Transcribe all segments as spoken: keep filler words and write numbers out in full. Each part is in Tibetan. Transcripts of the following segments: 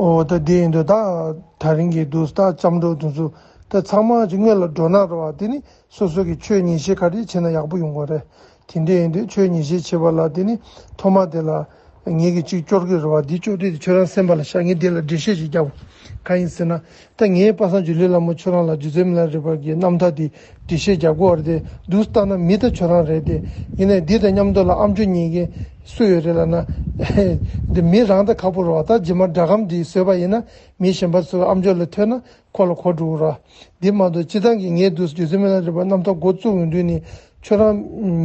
ཨོ་ད་དེ་ཡིན་དུས་ད་དེ་རིང་གི་འདུག་ད་ལྕམ་གྲོགས་དེ་ཚོ་ད་ཚང་མ་ཅིག་སྔོན་ལ་འགྲོ་ན་རེད་བ། དེ་ནི་སོ་སོ་གི་ཆོས་ཉིན་བྱེད་ག་རེ་བྱེད་ན་ཡག་པོ་ཡོང་གི་རེད། དེ་འདྲ་ཡིན་དུས་ཆོས་ཉིན་བྱེད་བྱེད་པ་ལ་དེ་ནི་ཐོག་མ་དེ་ལ་ངེད་ཀྱིས་ཅིག་སྐྱོར་གི་རེད་བ། འདི་སྐྱོར་དུས་དེ་ཁྱོད་རང་སེམས་པ་ལ་བཞག་ངས་འདི་ལ་འགྲེལ་བཤད་ཅིག་རྒྱབ། གང་ཡིན་ཟེར་ན། ད་ངའི་པ་སངས་འཇུ་ལི་བླ་མ་ཁྱོད་རང་ལ་རྗེ་བཙུན་མི་ལ་རས་པ་གི་རྣམ་ཐར་འདི་འགྲེལ་བཤད་རྒྱག་དགོས་པ་རེད་དེ། འདུག་ལྟ་ན་མི་ད་ཁྱོད་རང་རེད་དེ། ཡིན་ནའི་འདི་དང་མཉམ་དུ་ལ་ཨམ་ཅོག་ཉན་མཁན་སུ་ཡོད་རེད་ལབ་ན། འདི་མི་རང་ད་ཁག་པོ་རེད་བ། ད་རྗེས་མ་སྒྲ་སྒམ་འདི་བཟོས་པ་ཡིན་ན་མི་གཞན་པ་ཚོ་ཨམ་ཅོག་ལ་ཐོས་ན་ཁོ་ལ་གོ་འགྲོ་གི་རེད་བ། འདི་མ་གཏོགས་སྤྱིར་བཏང་གི་ངས་འདུག་རྗེ་བཙུན་མི་ལ་རས་པ་རྣམ་ཐར་འགོ་བཙུགས་ཡོང་དུས་ནི་ཁྱོད་རང་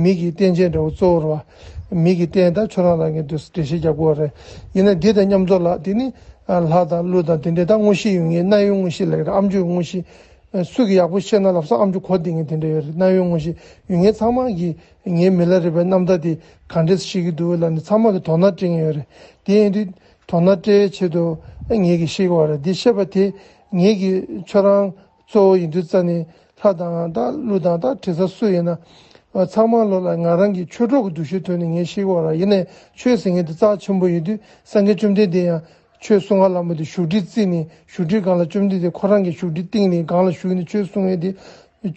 མི་གི་རྟེན་ཅན་འདྲ་བོ་གཙོ་བོ་རེད་བ། མི་གི་རྟེན་ད་ཁྱོད་རང་ལ་ངས་འདུག་འགྲེལ་བཤད་རྒྱག་དགོས་པ་རེད། ཡིན་ན་འདི་དང་མཉམ་དུ་ལ་དེ་ནི། ལྷ་དང་ཀླུ་དང་དེ་འདྲའི་ད་དངོས་གཞི་ཡོད་མཁན་རྣ་བའི་དངོས་གཞི་ལབ་ཀྱི་རེད། ཨམ་ཅོག་དངོས་གཞི། སུ་གིས་ཡག་པོ་བཤད་ན་ལབ་ས་ཨམ་ཅོག་གོ་བསྡད་མཁན་དེ་འདྲ་ཡོད་རེད། རྣ་བའི་དངོས་གཞི་ཡོད་མཁན་ཚང་མ་གིས་ངའི་མི་ལ་རས་པའི་རྣམ་ཐར་དེ་ག་འདྲས་ཤེས་ཀྱི་འདུག་ལབ་ནས་ཚང་མ་གིས་དོ་སྣང་སྤྲད་མཁན་ཡོད་རེད། དེ་ཡིན་དུས་དོ་སྣང་སྤྲད་ཆེད་དུ་ངེད་ཀྱིས་ཤེས་ཀྱི་ཡོད་རེད། འདི་བཤད་པ་དེ་ངེད་ཀྱིས་ཁྱོད་རང་གཙོ་བོ་ཡིན་དུས་རྩ་ནས་ལྷ་དང་ད་ཀླུ་དང་ད་དྲི་ཟ་སུ་ཡིན་ན་ཚང་མ་ལོ་ལ་ང་རང་གི་ཆོས་གྲོགས་ཀྱི་འདུ་ཤེས་ཐོག་ནས་ངས་ཤེས་ཀྱི་ཡོད་རེད། ཡིན་ནའི་ཆོས་ཟེར་མཁན་དེ་རྩ་ཆེན་པོ་ཡིན་དུས་སངས་རྒྱས་བཅོམ་ལྡན་འདས་ཡང་། ཆོས་གསུང་ཁ་ལ་མོ་དེ་བཞུགས་ཁྲི་བརྩིགས་ནས་བཞུགས་ཁྲིའི་སྒང་ལ་བཅོམ་ལྡན་འདས་ཁོ་རང་གི་བཞུགས་ཁྲི་བཏིང་ནས་སྒང་ལ་བཞུགས་ནས་ཆོས་གསུང་ཡས་དེ།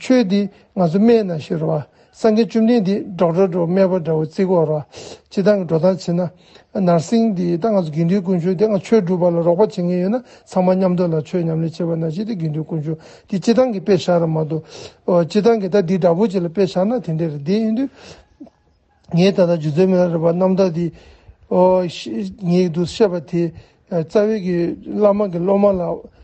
ཆོས་དེ་ང་ཚོ་སྨན་ནང་བཞིན་རེད་བ། སངས་རྒྱས་བཅོམ་ལྡན་འདས་ཌོག་ཊར་འདྲ་བོ་སྨན་པ་འདྲ་བོ་བརྩི་དགོས་རེད་བ། སྤྱིར་བཏང་གི་འགྲོ་སྟངས་བྱས་ན། ནར་སིང་དེ་ད་ང་ཚོ་དགེ་འདུན་དཀོན་མཆོག་དེ་ང་ཆོས་སྒྲུབ་པ་ལ་རོགས་པ་བྱེད་མཁན་ཡོད་ན་ཚང་མ་མཉམ་དུ་ལ་ཆོས་ཉམས་ལེན་བྱེད་པ་ནང་བཞིན་དེ་དགེ་འདུན་དཀོན་མཆོག་དེ་སྤྱིར་བཏང་གི་དཔེ་བཞག་ར་མ་གཏོགས། ཨོ་སྤྱིར་བཏང་གི་ད་འདི་འདྲ་བོ་ཅིག་ལ་དཔེ་བཞག་ན་དེ་འདྲ་རེད། དེ་ཡིན་དུས། ངས་ད་ལྟ་རྗེ་བཙུན་མི་ལ་རས་པ་རྣམ་ཐར་འདི། ཨོ་ཤི་ངས་འདུག་བཤད་པ་དེ། རྩ་བའི་གི་བླ་མ་གི་སློབ་མ་ལ་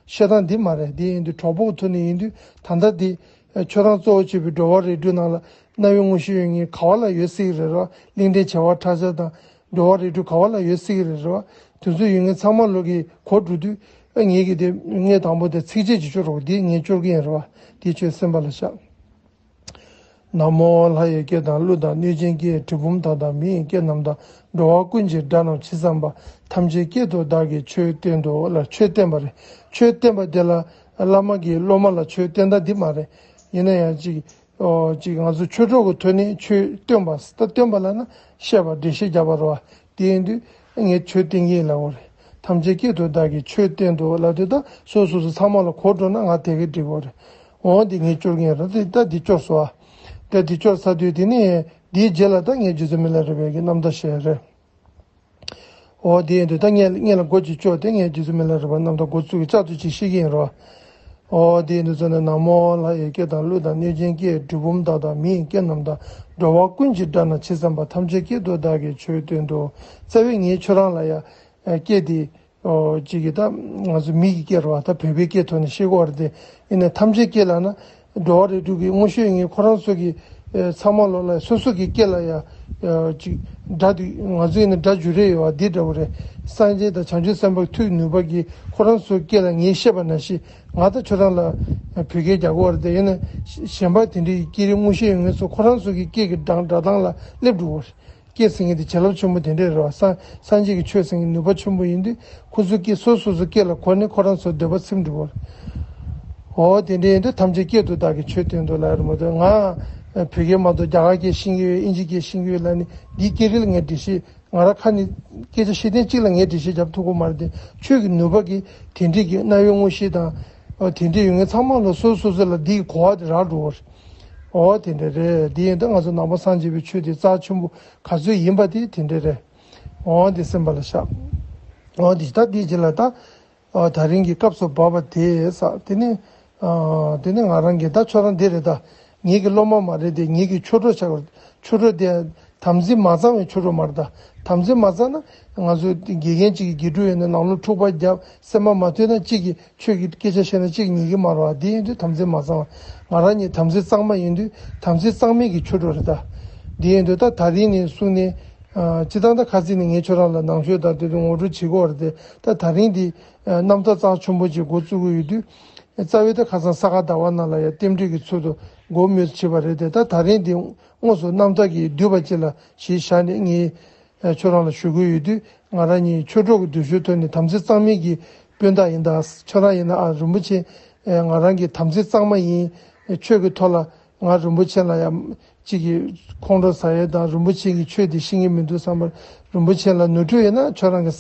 བཤད་སྟངས་འདི་མ་རེད། འདི་ཡིན་དུས་གྲོགས་པོ་གི་ཐོག་ནས་ཡིན་དུས་ད་ལྟ་འདི། ཁྱོད་རང་གཙོ་བོ་བྱས་པའི་འགྲོ་བ་རིགས་དྲུག་ནང་ལ་རྣ་བའི་དངོས་གཞི་ཡོད་མཁན་ག་བ་ལ་ཡོད་སྲིད་ཀྱི་རེད་ར། གླེང་ཕྲན་བྱེ་བ་ཕྲག་བྱ་དང་འགྲོ་བ་རིགས་དྲུག་ག་བ་ལ་ཡོད་སྲིད་ཀྱི་རེད་ར། དེ་ཚོ་ཡོད་མཁན་ཚང་མ་ལོ་གི་གོ་འགྲོ་དུས། ངས་གི་དེ་ངས་དང་པོ་དེ་ཚིགས་བཅད་ཅིག་སྐྱོར་རོགས། འདི་ངས་སྐྱོར་གི་ཡིན་ར་བ། འདི་ཁྱོད་སེམས་པ་ལ་བཞག་ན་མོ་ལྷ་ཡི་སྐད་དང་ཀླུ་དང་གནོད་སྦྱིན་སྐད། གྲུལ་བུམ་དག་དང་མི་ཡི་སྐད་རྣམས་དང་། འགྲོ་བ་ཀུན་གྱི་སྒྲ་རྣམས་ཇི་ཙམ་པ། ཐམས་ཅད་སྐད་དུ་བདག་གིས་ཆོས་བསྟན་ཏོ་ལ་ཆོས་བསྟན་པ་རེད། ཆོས་བསྟན་པ་དེ་ལ་བླ་མ་གིས་སློབ་མ་ལ་ཆོས་བསྟན་སྟངས་འདི་མ་རེད། ཡིན་ན་ཡང་ཅིག་ཨོ་ཅིག་ང་ཚོ་ཆོས་གྲོགས་ཀྱི་ཐོག་ནས་ཆོས་སྟོན་པ། ད་སྟོན་པ་ལབ་ན་བཤད་པ་འགྲེལ་བཤད་རྒྱབ་པ་རེད་བ། དེ་ཡིན་དུས་ངས་ཆོས་བསྟན་གྱིན་ལབ་དགོས་རེད། ཐམས་ཅད་སྐད་དུ་བདག་གིས་ཆོས་བསྟན་ཏོ་ལབ་དུས་ད་སོ་སོ་སོ་ཚང་མ་ལ་གོ་འགྲོ་ན་ང་དེ་གས་འགྲིག་གོ་རེད། འོ་འདི་ངས་སྐྱོར་གྱིན་རེད། དེ་ད་འདི་སྐྱོར་སོང་ཨ། ད་འདི་སྐྱོར་ཚར་དུས་དེ་ནས་འདིའི་རྗེས་ལ་ད་ངས་རྗེ་བཙུན་མི་ལ་རས་པའི་གི་རྣམ་ཐར་བཤད་རེད། འོ་དེ་ཡིན་དུས་ད་ངས་ངས་ལ་མགོ་ཅིག་སྐྱོར་ཏེ་ངས་རྗེ་བཙུན་མི་ལ་རས་པ་རྣམ་ཐར་འགོ་བཙུགས་ཀྱི་བཅར་དུ་ཅིག་ཤེས་ཀྱི་ཡིན་རོ། འོ་དེ་ཡིན་དུས་ཚོ་ནས་ན་མོ་ལྷ་ཡི་སྐད་དང་ཀླུ་དང་གནོད་སྦྱིན་སྐད། གྲུལ་བུམ་དག་དང་མི་ཡི་སྐད་རྣམས་དང་། འགྲོ་བ་ཀུན་གྱི་སྒྲ་རྣམས་ཇི་ཙམ་པ། ཐམས་ཅད་སྐད་དུ་བདག་གིས་ཆོས་བསྟན་ཏོ། རྩ་བའི་ངས་ཁྱོད་རང་ལ་ཡ་སྐད་དེ་ཅིག་གི་ད་ང་ཚོ་མི་གི་སྐད་རེད་བ། ད་བོད་པའི་སྐད་ཐོག་ནས་ཤེས་དགོས་རེད་དེ། ཡིན་ནའི་ཐམས་ཅད་སྐད་ལབ་ན། འགྲོ་བ་རིགས་དྲུག་གི་དངོས་ཤུགས་ངས་ཁོ་རང་ཚོ་གི་ཚང་མ་ལོ་ལ་སོ་སོ་གི་སྐད་ལ་ཡ་ཅིག་སྒྲ་དེ་ང་ཚོ་ཡིན་ན་སྒྲ་འཇུ་རེས་ཡོད་བ་འདི་འདྲ་བོ་རེད། སངས་རྒྱས་དང་བྱང་ཆུབ་སེམས་དཔའི་ཐུགས་ནུས་པ་གིས་ཁོ་རང་ཚོའི་སྐད་ལ་ངས་བཤད་པ་ནང་བཞིན་ང་ད་ཁྱོད་རང་ལ་བོད་སྐད་རྒྱག་གི་ཡོད་རེད་དེ། ཡིན་ན་གཞན་པ་དེ་འདྲའི་སྐད་རིགས་དངོས་ཤུགས་ཡོད་མཁན་ཚོ་ཁོ་རང་ཚོ་གི་སྐད་ཀྱི་སྒྲ་སྒྲ་གདངས་ལ་སླེབས་འགྲོ་གི་ཡོད་རེད། སྐད་ཟེར་མཁན་དེ་བྱིན་རླབས་ཆེན་པོ་དེ་འདྲས་རེད་བ། སངས་སངས་རྒྱས་ཀྱི་ཆོས་ཟེར་མཁན་ནུས་པ་ཆེན་པོ་ཡིན་དུས་ཁོ་ཚོའི་སྐད་སོ་སོ་སོ་སྐད་ལ་གོ་ནས་ཁོ་རང་ཚོ་འདོད་པ་ཚིམ་འགྲོ་བ་རེད། འོ་དེ་འདྲས་ཡིན་དུས་ཐམས་ཅད་སྐད་དུ་བདག་གིས་ཆོས་བསྟན་ཏོ་ལབ་ཡ་རེད་མ་གཏོགས། ང་བོད་སྐད་མ་གཏོགས་རྒྱ་གར་སྐད་ཤེས་ཀྱི་ཡོད། ཨིན་ཇི་སྐད་ཤེས་ཀྱི་ཡོད་ལབ་ནས་འདིའི་སྐད་རིགས་ལ་ངས་འགྲེལ་བཤད་ང་རང་ཁ་ནས་སྐད་ཆ་བཤད་ཐེངས་གཅིག་ལ་ངས་འགྲེལ་བཤད་རྒྱབ་ཐུབ་ཀྱི་མ་རེད་དེ། ཆོས་ཀྱི་ནུས་པ་གིས་དེ་འདྲས་ཀྱི་རྣ་བའི་དངོས་གཞི་དང་། འོ་དེ་འདྲས་ཡོད་མཁན་ཚང་མ་ལ་སོ་སོ་སོ་ལ་འདིའི་གོ་བ་དེ་རག་འགྲོ་བ་རེད། འོ་དེ་འདྲས་རེད། དེ་ཡིན་དུས་ང་ཚོ་ནང་པ་སངས་རྒྱས་པའི་ཆོས་དེ་རྩ་ཆེན་པོ་ག་ཚོད་ཡིན་པ་དེ་དེ་འདྲས་རེད། འོ་འདི་སེམས་པ་ལ་བཞག་འོ་འདི་ད་འདི་རྗེས་ལ་ད། ཨ་དེ་རིང་གི་སྐབས་སུ་བབ་པ་དེ་ས་དེ་ནི། ཨ་དེ་ནི་ང་རང་གི་ད་ཁྱོད་རང་འདི་རེད་ད། ངེད་ཀྱི་སློབ་མ་མ་རེད་དེ། ངེད་ཀྱི་ཆོས་གྲོགས་ཆགས་པ། ཆོས་གྲོགས་དེ་དམ་ཚིག་མ་གཙང་བའི་ཆོས་གྲོགས་མ་རེད་ད། དམ་ཚིག་མ་གཙང་ན་ང་ཚོ་དགེ་རྒན་གཅིག་གི་དགེ་ཕྲུག་ཡིན་ན་ནང་ལོགས་འཁྲུག་པ་བརྒྱབ། སེམས་པ་མ་མཐུན་ན་གཅིག་གིས་ཆོས་ཀྱི་སྐད་ཆ་བཤད་ན་གཅིག་ཉན་གི་མ་རེད་བ། དེ་ཡིན་དུས་དམ་ཚིག་མ་གཙང་བ། ང་རང་ཉིད་དམ་ཚིག་གཙང་མ་ཡིན་དུས་དམ་ཚིག་གཙང་མའི་གི་ཆོས་གྲོགས་རེད་ད། དེ་ཡིན་དུས་ད་དེ་རིང་ནས་བཟུང་ནས། ཨ་སྤྱིར་བཏང་ད་ཁ་སང་ནས་ངས་ཁྱོད་རང་ལ་ནང་ཆོས་དང་དེ་ཚོ་ངོ་སྤྲོད་བྱེད་དགོས་རེད་དེ། ད་དེ་རིང་འདི་ཨ་རྣམ་ཐར་རྩ་ཆེན་པོ་ཅིག་འགོ་བཙུགས་ཀྱི་ཡོད་དུས། རྩ་བའི་ད་ཁ་སང་ས་ག་ཟླ་བ་ནང་ལ་ཡང་རྟེན་འབྲེལ་གྱི་ཚུལ་དུ་འགོ་མོས་བྱས་པ་རེད་དེ། ད་དེ་རིང་འདི་དངོས་སུ་རྣམ་ཐར་གྱི་བསྡུས་པ་ཅིག་ལ་གཞི་བཞག་ནས་ངས་ཨ་ཁྱོད་རང་ལ་ཞུ་གི་ཡོད་དུས། ང་རང་ཉིད་ཆོས་གྲོགས་ཀྱི་འདུ་ཤེས་ཐོག་ནས་དམ་ཚིག་གཙང་མའི་གི་སྤུན་ཟླ་ཡིན་ད། ཁྱོད་རང་ཡིན་ན་ཨ་རིན་པོ་ཆེ་ཨ་ང་རང་གི་དམ་ཚིག་གཙང་མ་ཡིན། ཆོས་ཀྱི་ཐོག་ལ་ང་རིན་པོ་ཆེ་ལ་ཡང་གཅིག་གི་ཁོང་ཁྲོ་ཟ་ཡས་དང་རིན་པོ་ཆེ་གི་ཆོས་དེ་ཤེས་ཀྱི་མི་འདུག་བསམ་པར། རིན་པོ་ཆེ་ལ་ནོར་འཁྲུལ་ཡོད་ན་ཁྱོད་རང་གི་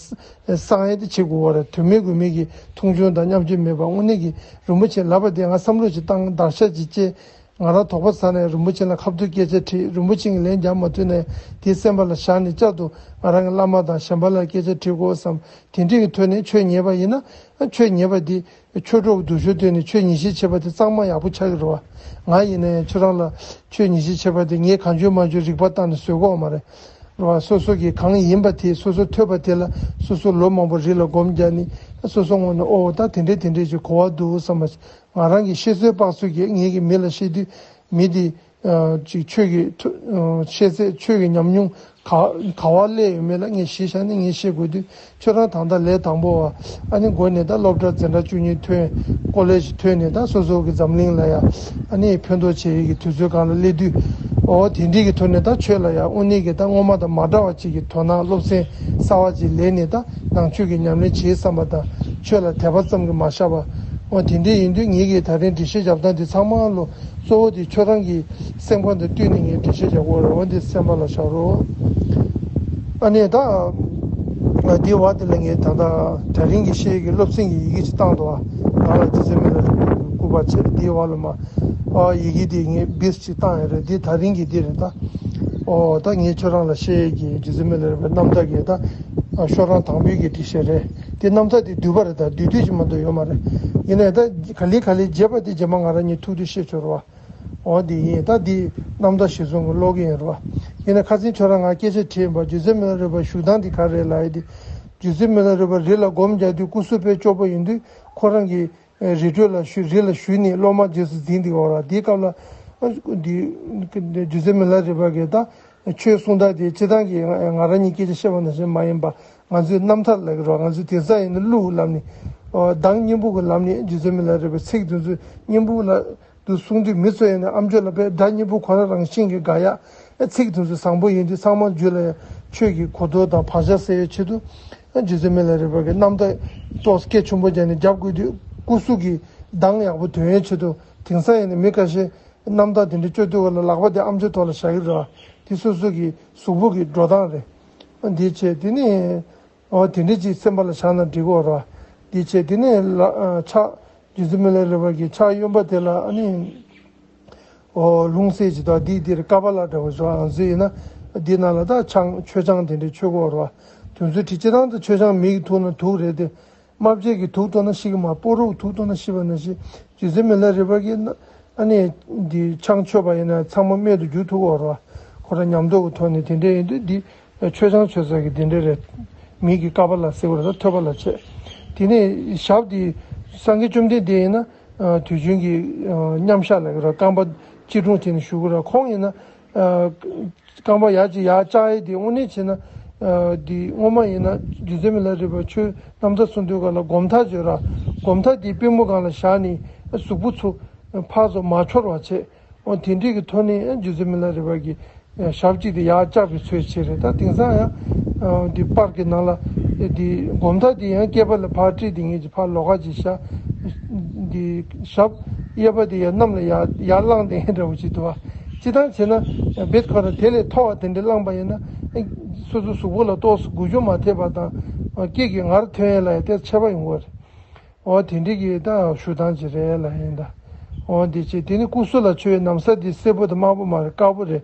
གསང་ཡས་དེ་བྱེད་དགོས་པ་རེད། དོན་མེད་དགོས་མེད་ཀྱི་མཐོང་ཆུང་དང་མཉམ་སྤྱོད་མེད་པ་དངོས་གནས་ཀྱི་རིན་པོ་ཆེ་ལབ་པ་དེ་ང་བསམ་བློ་ཅིག་བཏང་བརྡར་ཤ་ཅིག་བཅད། ང་རང་དོགས་པ་ཟ་ནས་རིན་པོ་ཆེ་ལ་ཁ་ཐུག་སྐད་ཆ་དྲིས། རིན་པོ་ཆེ་གིས་ལན་རྒྱག་མ་ཐུབ་ནས་དེ་སེམས་པ་ལ་བཞག་ནས་བསྐྱར་དུ་ང་རང་གི་བླ་མ་དང་གཞན་པ་ལ་སྐད་ཆ་དྲིས་དགོས་བསམ། དེ་འདྲའི་གི་ཐོག་ནས་ཆོས་ཉེས་པ་ཡིན་ན་ཆོས་ཉེས་པ་དེ་ཆོས་གྲོགས་སྡུག་ཤོས་སྟོན་ནས་ཆོས་ཉེས་ཤེས་བྱེད་པ་དེ་གཙང་མ་ཡག་པོ་ཆགས་ཀྱི་རེད་བ། ང་ཡིན་ན་ཡང་ཁྱོད་རང་ལ་ཆོས་ཉེས་ཤེས་བྱེད་པ་དེ་ངས་གང་བྱུང་མང་བྱུང་རིག་པ་བཏང་ནས་བཟོས་གོ་མ་རེད། རེད་བ། སོ་སོ་གིས་གང་ཡིན་པ་དེ་སོ་སོ་ཐོས་པ་དེ་ལ་སོ་སོ་ལོ་མང་པོ་རི་ལ་སྒོམ་རྒྱག་ནས་སོ་སོ་ངོས་ནས་ཨོ་ད་དེ་འདྲས་དེ་འདྲས་ཅིག་གོ་བ་འདུག་བསམ་པ། ང་རང་གི་ཤེས་ཚོད་དཔག་ཚོད་ཀྱིས་ངེད་ཀྱི་མི་ལ་བཤད་དུས་མི་དེ་ཨ་ཅིག་ཆོས་ཀྱི་ཐུ་ཨ་ཤེས་ཚད་ཆོས་ཀྱི་ཉམས་མྱོང་ག་ག་བ་སླེབས་ཡོད་མེད་ལ་ངས་གཞི་བཞག་ནས་ངས་བཤད་དགོས་དུས་ཁྱོད་རང་ད་ལྟ་ལས་དང་པོ་བ་ཨ་ནི་འགོ་ནས་ད་སློབ་གྲྭ་འཛིན་གྲྭ་བཅུ་གཉིས་ཐོན། ཀོ་ལེ་ཇི་ཐོན་ནས་ད་སོ་སོ་གི་འཛམ་གླིང་ལ་ཡ་ཨ་ནི་ཕན་ཐོགས་བྱེད་ཡས་ཀྱི་དུས་ཚོད་སྒང་ལ་སླེབས་དུས་ཨོ་དེ་འདྲས་ཀྱི་ཐོག་ནས་ད་ཆོས་ལ་ཡ་དངོས་གནས་ཀྱི་ད་སྔོན་མ་དང་མ་འདྲ་བ་ཅིག་གི་དོ་སྣང་སློབ་ཚན་གསར་བ་ཅིག་ལེན་ནས་ད་ནང་ཆོས་ཀྱི་ཉམས་ལེན་བྱེད་བསམ་པ་དང་ཆོས་ལ་དད་པ་ཙམ་གྱིས་མ་བཞག་པ། འོ་དེ་འདྲས་ཡིན་དུས་ངེད་ཀྱིས་ད་རིང་འགྲེལ་བཤད་རྒྱབ་སྟངས་འདི་ཚང་མ་ལོ་གཙོ་བོ་དེ་ཁྱོད་རང་གི་སེམས་ཁམས་དང་བསྟུན་ནས་ངས་འགྲེལ་བཤད་རྒྱག་དགོས་རེད། འོ་འདི་སེམས་པ་ལ་བཞག་རོགས། ཨ་ནི་ད་ང་འདི་བ་དེ་ལ་ངས་ད་ལྟ་དེ་རིང་གི་བཤད་ཀྱི་སློབ་ཚན་གྱི་ཡི་གེ་ཅིག་བཏང་འདུག་ཨ། ང་ལ་རྗེ་བཙུན་མི་ལ་རས་པའི་སྐུ་པར་བྱས་འདིའི་བ་ལ་མ་ཨ་ཡི་གེ་འདི་ངས་བིས་ཅིག་བཏང་ཡོད་རེད། འདི་དེ་རིང་གི་འདི་རེད་ད། ཨོ་ད་ངས་ཁྱོད་རང་ལ་བཤད་ཀྱི་རྗེ་བཙུན་མི་ལ་རས་པའི་རྣམ་ཐར་གྱི་ད་ཤོག་གྲངས་དང་པོའི་གི་འགྲེལ་བཤད་རེད། དེ་རྣམ་ཐར་དེ་བསྡུས་པ་རེད། ད་བསྡུས་བསྡུས་ཅིག་མ་གཏོགས་ཡོད་མ་རེད། ཡིན་ནའི་ད་ག་ལེ་ག་ལེ་རྒྱས་པ་དེ་རྗེས་མ་ང་རང་གཉིས་ཐུག་དུས་བཤད་ཆོག་རེད་བ། འོ་འདི་ཡིན། ད་འདི་རྣམ་ཐར་གཞིར་བཟུང་གི་ཀློག་གི་ཡིན་རེད་བ། ཡིན་ན་ཁ་སང་ཁྱོད་རང་ང་སྐད་ཆ་དྲིས་ཡིན་པ། རྗེ་བཙུན་མི་ལ་རས་པ་བཞུགས་སྟངས་འདི་ག་རེ་རེད་ལབ་ཡ་དེ། རྗེ་བཙུན་མི་ལ་རས་པ་རི་ལ་སྒོམ་རྒྱག་དུས་སྐུ་གཟུགས་དཔེ་སྐྱོ་པོ་ཡིན་དུས་ཁོ་རང་གི་རི་ཁྲོད་ལ་བཞུགས། རི་ལ་བཞུགས་ནས་སློབ་མ་རྗེས་སུ་འཛིན་འདི་འོ་ར། འདིའི་སྐབས་ལ་འདི་རྗེ་བཙུན་མི་ལ་རས་པ་གིས་ད་ཆོས་གསུང་སྟངས་དེ་སྤྱིར་བཏང་གི་ང་རང་གཉིས་སྐད་ཆ་བཤད་པ་ནང་བཞིན་མ་ཡིན་པ། ང་ཚོའི་རྣམ་ཐར་ལ་གི་རོ། ང་ཚོའི་དེང་སང་ཡིན་ན་གླུ་ལབ་ནས་གདངས་སྙན་པོ་གི་ལབ་ནས་རྗེ་བཙུན་མི་ལ་རས་པའི་ཚིག་དེ་ཚོ་སྙན་པོ་ལ་དུ་གསུང་དུས་མི་ཚོ་ཡིན་ན་ཨམ་ཅོག་ལ་དཔེ་སྒྲ་སྙན་པོ་ཁོ་རང་རང་བཞིན་གྱིས་དགའ་ཡག་ཚིག་དེ་ཚོ་བཟང་པོ་ཡིན་དུས་ཚང་མ་རྒྱུད་ལ་ཆོས་ཀྱི་གོ་རྟོགས་དང་བག་ཆགས་སད་ཡག་ཆེད་དུ་རྗེ་བཙུན་མི་ལ་རས་པ་གི་རྣམ་ཐར་ཏོག་ཙམ་སྐད་ཆུང་པོ་བརྒྱབ་ནས་རྒྱབ་དགོས་དུས་སྐུ་གཟུགས་ཀྱི་གདངས་ཡག་པོ་ཐོན་ཡག་ཆེད་དུ། དེང་སང་ཡིན་ན་མི་ཁ་ཤས་རྣམ་ཐར་དེ་འདྲ་བཅོས་དུས་ག་ལ་ལག་པ་དེ་ཨམ་ཅོག་ཐོག་ལ་བཞག་གི་རེད་བ། དེ་སོ་སོ་གི་གཟུགས་པོ་གི་འགྲོ་སྟངས་རེད། འདི་བྱས་དེ་ནས་འོ་དེ་འདྲ་ཅིག་སེམས་པ་ལ་བཞག་ན་འགྲིག་གི་རེད་བ། འདི་བྱས་དེ་ནས་ལ་ཕྱག་རྗེ་བཙུན་མི་ལ་རས་པ་གི་ཕྱག་གཡོན་པ་དེ་ལ་ཨ་ནི་འོ་ལྷུང་བཟེད་ཅིག་དང་འདི་འདིར་ཀ་པཱ་ལ་འདྲ་བོ་བཟོ། ང་ཚོ་ཡིན་ན་འདི་ནང་ལ་ད་ཆང་མཆོད་ཆང་དེ་འདྲ་མཆོད་གི་རེད་བ། དེ་ཚོ་དྲི་སྤྱིར་བཏང་དུ་མཆོད་ཆང་མི་གི་ཐུག་ན་དུག་རེད་དེ། རྨ་བྱའི་གི་དུག་གཏོར་ན་ཤི་གི་མ། སྤོ་རོགས་དུག་གཏོར་ན་ཤི་བ་ནང་བཞིན་རྗེ་བཙུན་མི་ལ་རས་པ་གིས་ཨ་ནི་འདི་ཆང་མཆོད་པ་ཡིན་ན་ཚང་མ་རྨད་དུ་བསྒྱུར་ཐུབ་ཀྱི་ཡོད་རེད་བ། ཁོ་རང་ཉམས་རྟོགས་ཀྱི་ཐོག་ནས་དེ་འདྲ་ཡིན་དུས་འདི་མཆོད་ཆང་མཆོད་ས་གི་དེ་འདྲ་རེད། མི་གི་ཀ་པཱ་ལ་ཟེར་བ་རེད། ཐོད་པ་ལ་བྱས། དེ་ནས་ཞབས་དེ་སངས་རྒྱས་བཅོམ་ལྡན་འདས་ཡིན་ན་དུས་རྒྱུན་གྱི་མཉམ་བཞག་ལ་རེད། རྐང་པ་སྐྱིལ་ཀྲུང་བྱས་ནས་བཞུགས་ཀྱི་རེད། ཁོང་ཡིན་ན། རྐང་པ་ཡར་གཅིག་ཡར་བཅག་ཡས་དེ་དངོས་གནས་བྱས་ན། འདི་སྔོན་མ་ཡིན་ན་རྗེ་བཙུན་མི་ལ་རས་པ་ཆོས་རྣམ་ཐར་གསུང་དུས་ག་ལ་སྒོམ་ཐག་བརྗོད་ར། སྒོམ་ཐག་དེ་པུས་མོ་སྒང་ལ་བཞག་ནས་གཟུགས་པོ་ཚོ་ཕར་ཚུར་མ་འཆོར་བ་བྱས། འོ་དེ་འདྲའི་གི་ཐོག་ནས་རྗེ་བཙུན་མི་ལ་རས་པ་གི་ཞབས་གཅིག་དེ་ཡར་བཅག་པའི་ཚུལ་བྱས་རེད། ད་དེང་སང་ཡང་འདི་པར་གི་ནང་ལ་འདི་སྒོམ་ཐག་དེ་ཡང་སྐེད་པ་ལ་ཕར་དཀྲིས་ཏེ་ངེད་ཀྱི་ཕར་ལོགས་ཀ་ཅིག་བཞག་འདི་ཞབས་གཡས་པ་དེ་ཡར་གནམ་ལ་ཡར་ཡར་བསླངས་ཏེ་འདྲ་བོ་ཅིག་འདུག་བ། སྤྱིར་བཏང་བྱས་ན་རྦད་ཁོ་ར་དེ་ལས་མཐོ་བ་དེ་འདྲ་བླངས་པ་ཡིན་ན་སོ་སོ་གཟུགས་པོ་ལ་ཏོག་ཙམ་འགུལ་སྐྱོད་མ་ཐེབས་པ་དང་སྐེད་ཀྱི་ངར་ཐོན་ཡས་ལ་ཡང་དེ་ཁྱད་པར་ཡོང་གི་རེད། འོ་དེ་འདྲའི་གི་ད་ཞུ་སྟངས་ཅིག་རེད་ལ་ཡིན་ད། འོ་དེ་བྱས་དེ་ནི་སྐུ་གཟུགས་ལ་མཆོད་ཡས་ན་བཟའ་དེ་སེར་པོ་དང་དམར་པོ་མ་རེད། དཀར་པོ་རེད།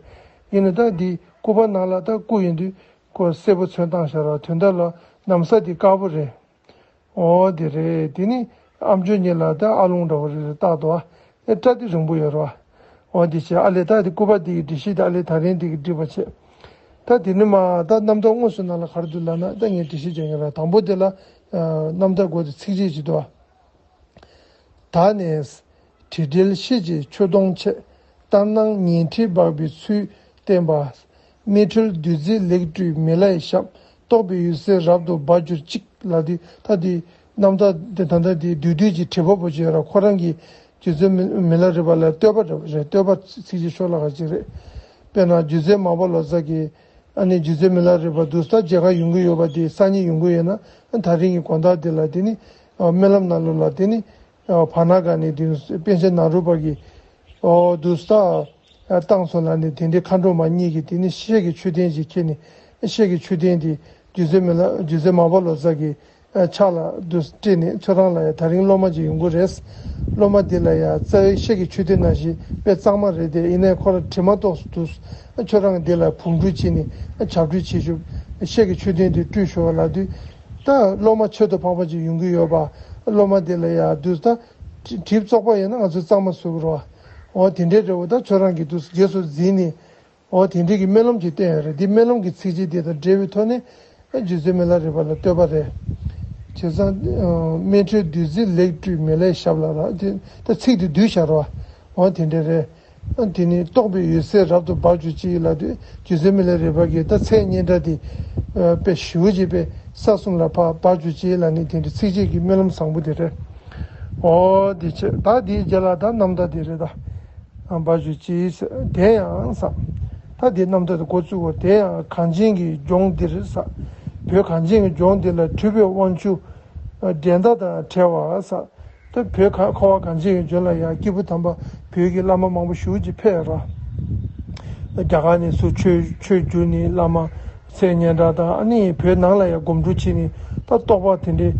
ཡིན་ན་ད་འདི་སྐུ་པར་ནང་ལ་ད་སྐུ་ཡིན་དུས་ཁོ་སེར་པོ་ཚོན་བཏང་བཞག་ར། དོན་དག་ལ་ན་བཟའ་དེ་དཀར་པོ་རེད། འོ་དེ་རེད། དེ་ནི་ཨམ་ཅོག་གཉིས་ལ་ད་ཨ་ལོང་འདྲ་བོ་རེ་རེ་བཏགས་འདུག་ཨ། ཨེ་སྐྲ་དེ་རིང་པོ་ཡོད་རེད་བ། འོ་དེ་བྱས་ཨ་ལས་ད་དེ་སྐུ་པར་དེ་གི་འགྲེལ་བཤད་དེ་ཨ་ལས་ད་རིང་དེ་གི་འགྲིག་པ་བྱས། ད་དེ་ནི་མ་ད་རྣམ་ཐར་དངོས་སུ་ནང་ལ་ག་རེ་འདུག་ལབ་ན་ད་ངས་འགྲེལ་བཤད་རྒྱག་གི་རེད། དང་པོ་དེ་ལ་རྣམ་ཐར་འགོ་དེ་ཚིགས་བཅད་ཅིག་འདུག་ཨ། ད་ནས་དྲི་བྲལ་ཤེལ་གྱི་མཆོད་སྡོང་ཆེ། ལྟར་སྣང་ཉི་ཁྲི་འབར་བའི་ཚུལ་བསྟན་པ། མིག་འཕྲུལ་བདུད་རྩིས་ལེགས་སྤྲུལ་མི་ལའི་ཞབས། རྟོག་པའི་འོད་ཟེར་རབ་ཏུ་འབར་གྱུར་ཅིག་ལབ་དུས་ད་དེ་རྣམ་ཐར་དེ་ད་ལྟ་དེ་བསྡུས་བསྡུས་ཀྱི་བྲིས་པ་པོ་ཅིག་ཡོད་ར། ཁོ་རང་གིས་རྗེ་བཙུན་མི་མི་ལ་རས་པ་ལ་བསྟོད་པ་འདྲ་བོ་རེད། བསྟོད་པ་ཚིགས་བཅད་ཤོ་ལོ་ཀ་ཅིག་རེད། དཔེར་ན་རྗེ་བཙུན་མར་པ་ལོ་ཙཱ་གིས། ཨ་ནི་རྗེ་བཙུན་མི་ལ་རས་པ་འདུག་སེ་ད་མཇལ་ཁ་ཡོང་གི་ཡོད་པ་དེ་སང་ཉིན་ཡོང་གི་ཡོད་ན་ད་རིང་གི་དགོང་དག་དེ་ལ་དེ་ནི་སྨོན་ལམ་ནང་ལོགས་ལ་དེ་ནི་བར་ན་ག་ནས་དེ་ནི་པཎ་ཆེན་ནཱ་རོ་པ་གིས་འདུག་སེ་ད་བཏང་སོང་ལབ་ནས་དེ་འདྲའི་མཁའ་འགྲོ་མ་གཉིས་ཀྱིས་དེ་ནི་ཤེལ་གྱི་མཆོད་རྟེན་ཅིག་ཁྱེར་ནས་ ཤེལ་གྱི་མཆོད་རྟེན་དེ་རྗེ་བཙུན་མི་ལ་རྗེ་བཙུན་མར་པ་ལོ་ཙཱ་གི་ཕྱག་ལ་དུ་སྤྲད་ནས། ཁྱོད་རང་ལ་ཡང་དེ་རིང་སློབ་མ་ཅིག་ཡོང་གི་རེད། སློབ་མ་འདི་ལ་ཡང་རྩ་བའི་ཤེལ་གྱི་མཆོད་རྟེན་ནང་བཞིན་དཔེ་གཙང་མ་རེད་དེ། ཡིན་ནའི་ཁོ་རང་དྲི་མ་གཏོགས་སུ་འདུག་ཁྱོད་རང་འདི་ལ་བོང་ཀྲུ་བྱས་ནས་ཞབས་བྲོ་བྱེད་ཤོག་ཤེལ་གྱི་མཆོད་རྟེན་དེ་སྤྲུལ་ཤོག་ལབ་དུས། ད་སློབ་མ་ཆེད་དུ་འཕགས་པ་ཅིག་ཡོང་གི་ཡོད་པ། སློབ་མ་འདི་ལ་ཡང་དུས་ད་གྲིབ་བཙོག་པ་ཡིན་ན་ང་ཚོས་གཙང་མ་བཟོ་གི་རེད་བ། འོ་དེ་འདྲའི་རེད་བ། ད་ཁྱོད་རང་གིས་དུས་རྗེས་སུ་འཛིན་ནས། འོ་དེ་འདྲའི་གི་སྨོན་ལམ་ཅིག་བཏོན་ཡོད་རེད། འདི་སྨོན་ལམ་གྱི་ཚིགས་བཅད་འདི་དང་འབྲེལ་བའི་ཐོག་ནས་རྗེ་བཙུན་མི་ལ་རས་པ་ལ་བསྟོད་པ་རེད། བྱས་ཙང་སྨིན་གྲོལ་བདུད་རྩི་ལེགས་བཀྲུས་མི་ལའི་ཞབས་ལ་རག་དེ་ད་ཚིག་དེ་བསྡུས་བཞག་རོགས། འོ་དེ་འདྲ་རེད། དེ་ནས་རྟོགས་པའི་འོད་ཟེར་རབ་ཏུ་འབར་གྱུར་ཅིག་ལབ་དུས། རྗེ་བཙུན་མི་ལ་རས་པ་གིས་ད་མཚན་སྙན་གྲགས་དེ་དཔེ་ཞེ་པོ་ཅིག་དཔེ་ས་གསུམ་ལ་ཕར་འབར་གྱུར་ཅིག་ལབ་ནས་དེ་འདྲའི་ཚིགས་བཅད་ཀྱི་སྨོན་ལམ་བཟང་པོ་དེ་རེད། འོ་དེ་བྱས། ད་དེའི་རྗེས་ལ་ད་རྣམ་ཐར་དེ་རེད་ད། འབར་གྱུར་ཅིག་ཟེར། དེ་ཡང་ཟེར། ད་དེ་རྣམ་ཐར་དེ་འགོ་བཙུགས་པ། དེ་ཡང་གངས་ཅན་གྱི་ལྗོངས་འདིར་ཟེར། བོད་གངས་ཅན་གྱི་ལྗོངས་འདི་ལ་གྲུབ་པའི་དབང་ཕྱུག་འགྲན་ཟླ་དང་བྲལ་བ་ཟེར། ད་བོད་ཁ་འཁོར་བ་གངས་ཅན་གྱི་ལྗོངས་ལ་ཡང་སྐྱེས་བུ་དམ་པ་བོད་ཀྱི་བླ་མ་མང་པོ་ཞེ་པོ་ཅིག་ཕེབས་ར། རྒྱ་གར་ནས་ཚུར་ཆོས་ཆོས་བསྒྱུར་ནས་བླ་མ་མཚན་སྙན་གྲགས་དང་། ཨ་ནི་བོད་ནང་ལ་ཡང་སྒོམ་སྒྲུབ་བྱས་ནས་ད་རྟོགས་པ་དེ་འདྲའི་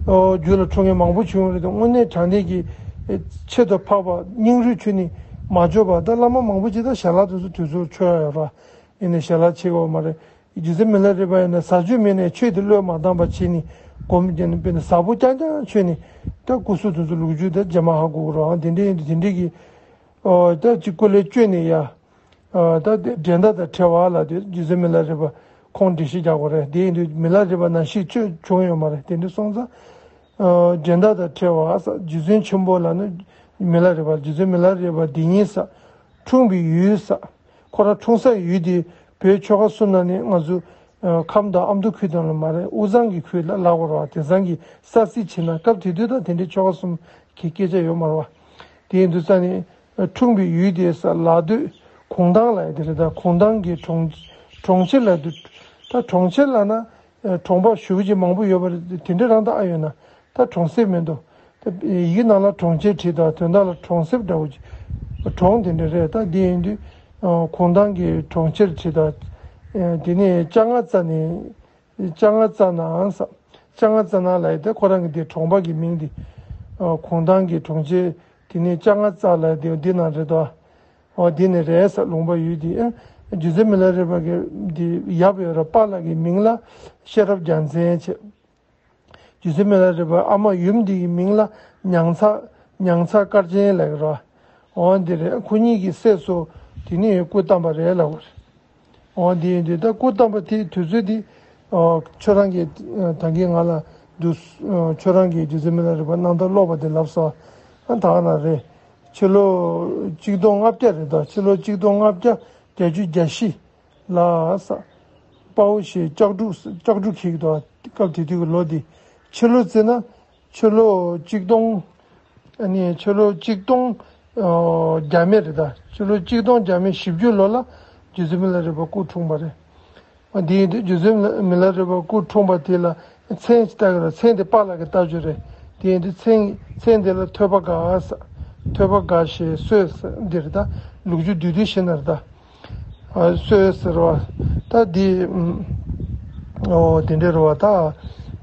ཨོ་རྒྱུད་ལ་འཁྲུངས་མཁན་མང་པོ་བྱུང་རེད། དངོས་གནས་དྲང་གནས་ཀྱི་ཆེད་དུ་འཕགས་པ་སྙིང་རུས་ཁྱོན་ནས་མ་བཅོས་པ། ད་བླ་མ་མང་པོ་ཅིག་ད་ཞལ་ལག་དེ་ཚོ་དུས་ཚོད་འཆོལ་ཡ་ཡོད་ར། ཡིན་ནའི་ཞལ་ལག་ཕྱེ་དགོས་མ་རེད། རྗེ་བཙུན་མི་ལ་རས་པ་ཡིན་ན་ཟ་རྒྱུ་མེད་ནའི་ཆོས་དེ་བློས་མ་བཏང་བ་བྱས་ནས་སྒོམ་བྱས་ནས། དཔེར་ན་ཟ་ཕོར་རྐྱང་རྐྱང་མཆོད་ནས་ད་སྐུ་གཟུགས་དེ་ཚོ་ལོ་རྒྱུས་ད་རྗེས་མ་ཧ་གོ་གི་རེད། དེ་འདྲའི་ཡིན་དུས་དེ་འདྲའི་གི་ཨོ་ད་ཅིག་སྐུ་ལས་བསྐྱོན་ནས་ཡ། ཨོ་ད་དེ་འགྲན་ཟླ་དང་བྲལ་བ་ལབ་དུས་རྗེ་བཙུན་མི་ལ་རས་པ་ཁོང་འགྲེལ་བཤད་རྒྱག་དགོས་རེད། དེ་ཡིན་དུས་མི་ལ་རས་པ་ནང་བཞིན་ཆོས་བྱུང་ཡོད་མ་རེད། དེ་འདྲ་སོང་ཙང་ཨོ་འགྲན་ཟླ་དང་བྲལ་བ་ཟེར། རྗེ་བཙུན་ཆེན་པོ་ལ་ནི་མི་ལ་རས་པ། རྗེ་བཙུན་མི་ལ་རས་པ་འདི་ཉིད་ཟེར། འཁྲུངས་པའི་ཡུལ་ཟེར། ཁོ་རང་འཁྲུངས་ས་ཡུལ་དེ་བོད་ཆོལ་ཁ་གསུམ་ནང་ནས་ང་ཚོ་ཨ་ཁམས་དང་ཨ་མདོ་ཁུལ་དང་ལ་མ་རེད། དབུས་གཙང་གི་ཁུལ་ལ་ལབ་དགོས་རེད་བ། དེང་སང་གི་ས་ཚིགས་བྱས་ན། སྐབས་དེ་དུས་ད་དེ་འདྲའི་ཆོལ་ཁ་གསུམ་གྱི་སྐད་ཆ་ཡོད་མ་རེད་བ། དེ་ཡིན་དུས་ཙང་ནས་འཁྲུངས་པའི་ཡུལ་དེ་ས་ལ་སྟོད་གུང་ཐང་ལབ་ཡ་དེ་རེད། ད་གུང་ཐང་གི་གྲོང་གྲོང་ཁྱེར་ལབ་དུས། ད་གྲོང་ཁྱེར་ལབ་ན་གྲོང་པ་ཞེ་པོ་ཅིག་མང་པོ་ཡོད་པ་རེད། དེ་འདྲ་རང་ད་ཨ་ཡོད་ན། ད་གྲོང་གསེབ་མི་འདུག་ད་ཡིག་ནང་ལ་གྲོང་ཁྱེར་བྲིས་དང་དོན་དག་ལ་གྲོང་གསེབ་འདྲ་བོ་ཅིག་གྲོང་དེ་འདྲ་རེད། ད་འདི་ཡིན་དུས་གུང་ཐང་གི་གྲོང་ཁྱེར་བྲིས་དང་། དེ་ནས་ལྕང་རྩ་ནས། ལྕང་རྩ་ནའང་ས། ལྕང་རྩ་ན་ལབ་ཡ་དེ་ཁོ་རང་གི་དེ་གྲོང་པ་གི་མིང་དེ། ཨ་གུང་ཐང་གི་གྲོང་ཁྱེར་དེ་ནས་ལྕང་རྩ་ལབ་ཡ་དེ་འདི་ནང་རེད་དོ། ཨོ་འདི་ནས་རེད་ས། ལུང་པ་ཡུལ་དེ། ཨ་རྗེ་བཙུན་མི་ལ་རས་པ་གི་དེ་ཡབ་ཡོད་ར། པཱ་ལགས་ཀྱི་མིང་ལ་ཤེས་རབ་རྒྱལ་མཚན་བྱས། རྗེ་བཙུན་མི་ལ་རས་པ་ཨ་མ་ཡུམ་འདི་གི་མིང་ལ་མྱང་ཚ། མྱང་ཚ་དཀར་ཆེན་ལབ་ཀྱི་རེད། འོ་འདི་རེད། ཁོ་གཉིས་ཀྱི་སྲས་སུ་དེ་ནས་སྐུ་བལྟམས་པ་རེད་ལབ་དགོས་རེད། འོ་འདི་ཡིན་དུས་ད་སྐུ་བལྟམས་པ་དེའི་དུས་ཚོད་འདི། ཨོ་ཁྱོད་རང་གིས་ད་གིན་ང་ལ་འདུག་ཨོ་ཁྱོད་རང་གིས་རྗེ་བཙུན་མི་ལ་རས་པ་རྣམ་ཐར་ཀློག་པ་དེ་ལབ་སོང་། ཨ་ད་ག་ན་རེད། ཕྱི་ལོ་གཅིག་སྟོང་ལྔ་བརྒྱ་རེད་དོ། ཕྱི་ལོ་གཅིག་སྟོང་ལྔ་བརྒྱ་བརྒྱད་ཅུ་གྱ་བཞི་ལ་ས། དཔའ་བོ་ཞེས་ལྕགས་འབྲུག་ལྕགས་འབྲུག་འཁྱེར་གྱི་འདུག་སྐབས་དེ་དུས་ཀྱི་ལོ་འདི། ཕྱི་ལོ་བརྩིས་ན་ཕྱི་ལོ་གཅིག་སྟོང་། ཨ་ནི་ཕྱི་ལོ་གཅིག་སྟོང་ཨོ་བརྒྱ་མེད་རེད་ད། ཕྱི་ལོ་གཅིག་སྟོང་བརྒྱ་མེད་བཞི་བཅུ་ལོ་ལ་རྗེ་བཙུན་མི་ལ་རས་པ་སྐུ་འཁྲུངས་པ་རེད། འོ་འདི་ཡིན་དུས་རྗེ་བཙུན་མི་ལ་རས་པ་སྐུ་འཁྲུངས་པ་དེ་ལ་མཚན་ཅིག་བཏགས་ཀྱི་རེད། མཚན་དེ་པཱ་ལགས་ཀྱིས་བཏགས་རྒྱུ་རེད། དེ་ཡིན་དུས་མཚན་མཚན་དེ་ལ་ཐོས་པ་དགའ་ཟེར། ཐོས་པ་དགའ་ཞེས་གསོལ་ཟེར་འདི་རེད་ད། ལོ་རྒྱུས་བསྡུས་བསྡུས་བཤད་ན་རེད་ད། ཨ་གསོལ་ཟེར་བ། ད་འདི་ཨོ་དེ་འདྲ་རེད་བ། ད་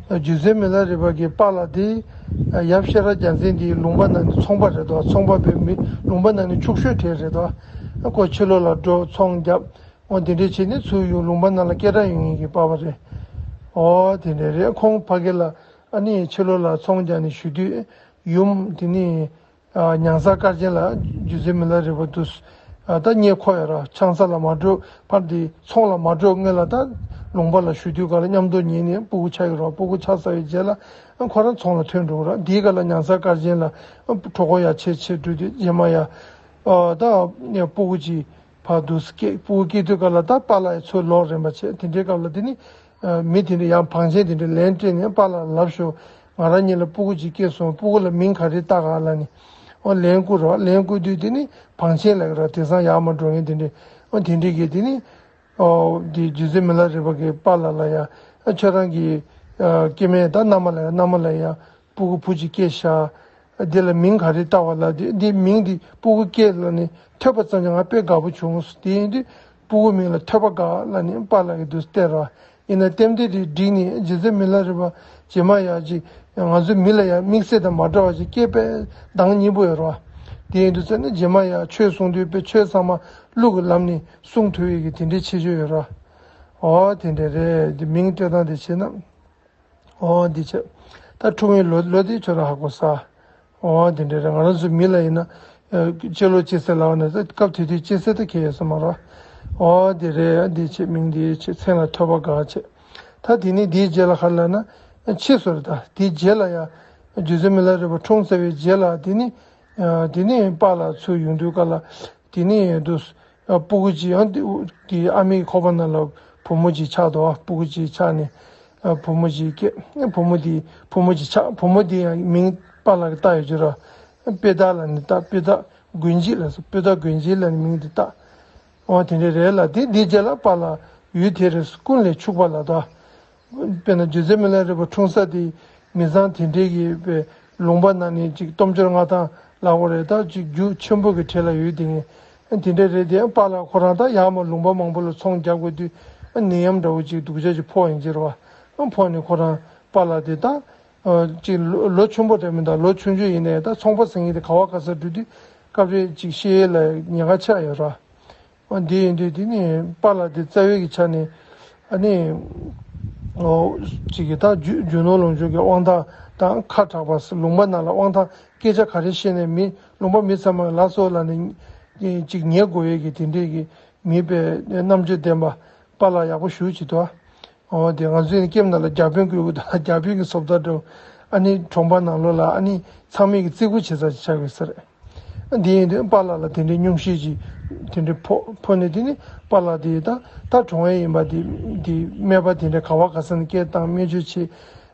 རྗེ་བཙུན་མི་ལ་རས་པ་གི་པཱ་ལགས་དེ་ཡབ་ཤེས་རབ་རྒྱལ་མཚན་དེའི་ལུང་པ་ནང་ནས་ཚོང་པ་རེད་དོ། ཚོང་པ་བས་མི་ལུང་པ་ནང་ནས་ཕྱུག་ཤོས་གྲས་རེད་དོ། ཁོ་ཕྱི་ལོགས་ལ་འགྲོ་ཚོང་རྒྱབ། འོ་དེ་འདྲས་བྱས་ནས་ཚུར་ཡོང་ལུང་པ་ནང་ལ་སྐད་གྲགས་ཡོང་མཁན་གྱི་པ་ཕ་རེད། འོ་དེ་འདྲས་རེད། ཁོང་ཕ་གི་ལ་ཨ་ནི་ཕྱི་ལོགས་ལ་ཚོང་རྒྱག་ནས་བཞུགས་དུས་ཡུམ་དེ་ནི་ཨ་མྱང་ཚ་དཀར་ཆེན་ལ་རྗེ་བཙུན་མི་ལ་རས་པ་དུས་ཨ་ད་རྙེད་ཁོ་ཡ་ར། ཆང་ས་ལ་མ་འགྲོ་ཕར་དེ་ཚོང་ལ་མ་འགྲོ་སྔོན་ལ་ད་ལུང་པ་ལ་བཞུགས་དུས་ག་ལ་མཉམ་དུ་ཉལ་ནས་སྤུ་གུ་ཆགས་ཡོད་ར། སྤུ་གུ་ཆགས་ཚར་བའི་རྗེས་ལ་ཨ་ཁོ་རང་ཚོང་ལ་ཐོན་འགྲོ་གི་ར། དེའི་སྐབས་ལ་མྱང་ཚ་དཀར་ཆེན་ལ་ཨ་གྲོད་ཁོག་ཡ་ཆེ་ཆེ་འགྲོ་དུས་རྗེས་མ་ཡ་ཨ་ད་སྤུ་གུ་གཅིག་ཕར་དུ་སྐྱེ། སྤུ་གུ་སྐྱེ་དུས་སྐབས་ལ་ད་པཱ་ལགས་ཡ་ཚུར་ལོག་རན་པ་བྱས། དེ་འདྲའི་སྐབས་ལ་དེ་ནི་ཨ་མི་དེ་འདྲ་ཡང་བང་ཆེན་དེ་འདྲ་ལན་སྤྲད་ནས་པཱ་ལགས་ལ་ལབ་ཤོག་ང་རང་གཉིས་ལ་སྤུ་གུ་གཅིག་སྐྱེས་སོང་། སྤུ་གུ་ལ་མིང་ག་རེ་བཏགས་ག་ལབ་ནས། འོ་ལན་བསྐུར་རོགས། ལན་བསྐུར་དུས་དེ་ནི་བང་ཆེན་ལབ་ཀྱི་ར། དེང་སང་ཡར་མར་འགྲོ་མཁན་དེ་འདྲས། འོ་དེ་འདྲས་ཀྱིས་དེ་ནི་ཨོ་དེ་རྗེ་བཙུན་མི་ལ་རས་པ་གི་པཱ་ལགས་ལ་ཡ་ཨ་ཁྱོད་རང་གི་ཨ་སྐྱེ་དམན་ད་མནའ་མ་ལ་ཡ་མནའ་མ་ལ་ཡ་སྤུ་གུ་བུ་གཅིག་སྐྱེས་ཤག་འདི་ལ་མིང་ག་རེ་བཏགས་པ་ལབ་དུས། འདི་མིང་འདི་སྤུ་གུ་སྐྱེས་ལབ་ནས་ཐོས་པ་ཙམ་གྱིས་ང་དཔེ་དགའ་པོ་བྱུང་། དེ་ཡིན་དུས་ སྤུ་གུ་མིང་ལ་ཐོས་པ་དགའ་ལབ་ནས་པཱ་ལགས་ཀྱིས་འདུག་སྟེར་བ། ཡིན་ན་རྟེན་འབྲེལ་དེ་བསྒྲིགས་ནས་རྗེ་བཙུན་མི་ལ་རས་པ་རྗེས་མ་ཡང་ཅིག་ང་ཚོའི་མི་ལ་ཡང་དམིགས་བསལ་དང་མ་འདྲ་བ་ཞིག་སྐྱེས་པས་གདངས་སྙན་པོ་ཡོད་རེད་བ། དེ་ཡིན་དུས་ཙང་ནས་རྗེས་མ་ཡང་ཆོས་གསུང་དུས་དཔེ་ཆོས་ཚང་མ་གླུ་གི་ལམ་ནས་གསུང་ཐུབ་ཡས་ཀྱི་དེ་འདྲའི་ཁྱད་ཆོས་ཡོད་རེད་བ། འོ་དེ་འདྲ་རེད། དེ་མིང་སྤྲད་སྟངས་དེ་བྱས་ན། འོ་འདི་བྱས། ད་འཁྲུངས་ཡུལ་ལོ་ལོ་དེ་ཁྱོད་རང་ཧ་གོ་ས། འོ་དེ་འདྲ་རེད། ང་རང་ཚོའི་མི་ལ་ཡིན་ན། ཨ་གཅེས་ལོ་གཅེས་ཚེས་ལབ་ན་ད་སྐབས་དེ་དུས་གཅེས་ཚེས་ད་ཁེལ་ཡོད་ས་མ་རེད། འོ་དེ་རེད། འདི་བྱས་མིང་འདི་བྱས་མཚན་ལ་ཐོས་པ་དགའ་བྱས། ད་དེ་ནི་དེའི་རྗེས་ལ་ག་རེ་ལབ་ན། ཕྱིས་སུ་རེད། ད་དེའི་རྗེས་ལ་ཡང་རྗེ་བཙུན་མི་ལ་རས་པ་འཁྲུངས་ཚར་བའི་རྗེས་ལ་དེ་ནི། ཨ་དེ་ནི་པཱ་ལགས་ཚུར་ཡོང་དུས་སྐབས་ལ། དེ་ནི་འདུག་ཨ་སྤུ་གུ་གཅིག་ཡང་དེ་དེ་ཨ་མའི་ཁོག་པ་ནང་ལ་བུ་མོ་གཅིག་ཆགས་འདུག་ཨ་སྤུ་གུ་གཅིག་ཆགས་ནས། ཨ་བུ་མོ་གཅིག་སྐྱེས། ཨ་བུ་མོ་དེ་བུ་མོ་གཅིག་ཆགས། བུ་མོ་དེ་ཡང་མིང་པཱ་ལགས་ཀྱིས་བཏགས་ཡོད་ཀྱི་རེད། ཨ་པེ་ཏ་ལབ་ནས་བཏགས། པེ་ཏ་དགོན་སྐྱིད་ལབ་སོང་། པེ་ཏ་དགོན་སྐྱིད་ལབ་ནས་མིང་དེ་བཏགས། འོ་དེ་འདྲ་རེད་ལ། དེ་དེའི་རྗེས་ལ་པཱ་ལགས་ཡུལ་དེར་ཀུན་ལས་ཕྱུག་པ་ལ་ད། དཔེར་ན་རྗེ་བཙུན་མི་ལ་རས་པ་འཁྲུངས་ས་དེ་མི་ཚང་དེ་འདྲའི་གི་པའི་ལུང་པ་ནང་ནས་ཅིག་སྟོབས་འབྱོར་མངའ་ཐང་ལབ་དགོས་རེད། ད་ཅིག་རྒྱུ་ཆེན་པོ་གི་གྲས་ལ་ཡོད་དེ་ངས་དེ་འདྲ་རེད། དེ་པཱ་ལགས་ཁོ་རང་ད་ཡར་མར་ལུང་པ་མང་པོ་ལ་ཚོང་རྒྱག་དགོས་དུས་ནད་ཡམས་འདྲ་བོ་ཅིག་སྡུག་ཅག་ཅིག་ཕོག་ཡིན་གྱི་རེད་བ། ཕོག་ནས་ཁོ་རང་པཱ་ལགས་དེ་ད་ཅིག་ལོ་ལོ་ཆུང་པོ་རེད་མི་འདུག་ལོ་ཆུང་ཆུང་ཡིན་ནའི་ད་ཚོང་པ་ཟེར་མཁན་དེ་ག་བ་ག་ས་འགྲོ་དུས་སྐབས་རེ་ཅིག་ཤི་ཡས་ལ་ཉེན་ཁ་ཆགས་ཡོད་རེད་བ། འོ་འདི་ཡིན་དུས་དེ་ནི་པཱ་ལགས་དེ་རྩ་བའི་གི་ཆ་ནས་ཨ་ནི་འོ་གཅིག་གི་ད་རྒྱུ་རྒྱུ་ནོར་ལོངས་སྤྱོད་ཀྱི་དབང་ཐང་དང་ཁ་གྲགས་པ་ལུང་པ་ནང་ལ་དབང་ཐང་སྐད་ཆ་ག་རེ་བཤད་ནས་མི་ལུང་པ་མི་ཚང་མ་ལ་སོགས་ལ་ནི་གཅིག་ཉན་དགོས་ཡས་ཀྱི་དེ་འདྲས་ཀྱི་མི་དཔེ་རྣམ་དཔྱོད་ལྡན་པ་པཱ་ལགས་ཡག་པོ་ཞེ་པོ་ཅིག་འདུག་འོ་དེ་ང་ཚོའི་ནི་ཀེམ་ནང་ལ་རྒྱ་དཔོན་བསྐོས་ཀྱི་འདུག་རྒྱ་དཔོན་གྱི་བཟོ་ལྟ་འདྲ་བོ་ཨ་ནི་གྲོང་པ་ནང་ལོགས་ལ་ཨ་ནི་ཚང་མས་ཀྱི་བརྩི་བཀུར་བྱེད་ས་ཅིག་ཆགས་ཡོད་ས་རེད། འདི་ཡིན་དུས་པཱ་ལགས་ལ་དེ་འདྲའི་སྙུང་གཞི་ཅིག་དེ་འདྲའི་ཕོག་ཕོག་ནས་དེ་ནི་པཱ་ལགས་དེ་ད་ད་གྲོངས་ཡས་ཡིན་པ་དེ་དེ་སྨན་པ་དེ་འདྲ་ག་བ་ག་ས་ནས་སྐད་བཏང་སྨན་བཅོས་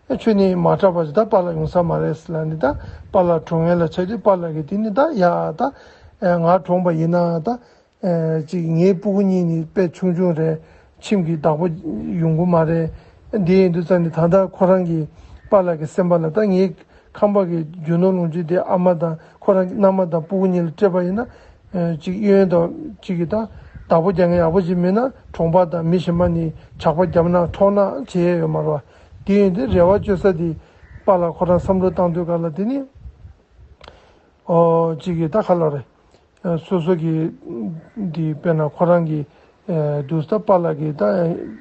བྱེད། ཁྱོད་ནི་མ་དྲག་པ་ཞིག་ད་པཱ་ལགས་ཡོང་ས་མ་རེད་ཟེར་ལབ་ནས་ད་པཱ་ལགས་གྲོངས་ཡས་ལ་ཆ་དུས་པཱ་ལགས་ཀྱིས་དེ་ནི་ད་ཡ་ད་ང་གྲོངས་པ་ཡིན་ན་ད། ཨེ་ཅིག་ངའི་སྤུ་གུ་གཉིས་ནི་དཔེ་ཆུང་ཆུང་རེད། ཁྱིམ་གྱི་བདག་པོ་ཡོང་གི་མ་རེད། འདི་ཡིན་དུས་ཙང་ནི་ད་ལྟ་ཁོ་རང་གི་པཱ་ལགས་ཀྱི་སེམས་པ་ལ་ད་ངའི་ཁང་པ་གི་རྒྱུ་ནོར་ལོངས་སྤྱོད་དེ་ཨ་མ་དང་ཁོ་རང་གི་མནའ་མ་དང་སྤུ་གུ་གཉིས་ལ་སྤྲད་པ་ཡིན་ན། ཨེ་ཅིག་གཡོན་དང་ཅིག་གི་ད་བདག་པོ་རྒྱག་མཁན་ཡག་པོ་ཅིག་མེད་ན་གྲོང་པ་དང་མི་གཞན་པ་ནི་ཇག་པ་བརྒྱབ་ན་འཕྲོག་ན་བྱེད་ཡས་ཡོད་མ་རེད་བ། དེ་ཡིན་དུས་རེ་བ་བཅོལ་ས་དེ་པཱ་ལགས་ཁོ་རང་བསམ་བློ་བཏང་དུས་ག་ལ་དེ་ནི། ཨོ་གཅིག་གིས་ད་ག་ལབ་རེད། སོ་སོ་གི་འདི་དཔེར་ན་ཁོ་རང་གི་འདུག་ད་པཱ་ལགས་ཀྱི་ད་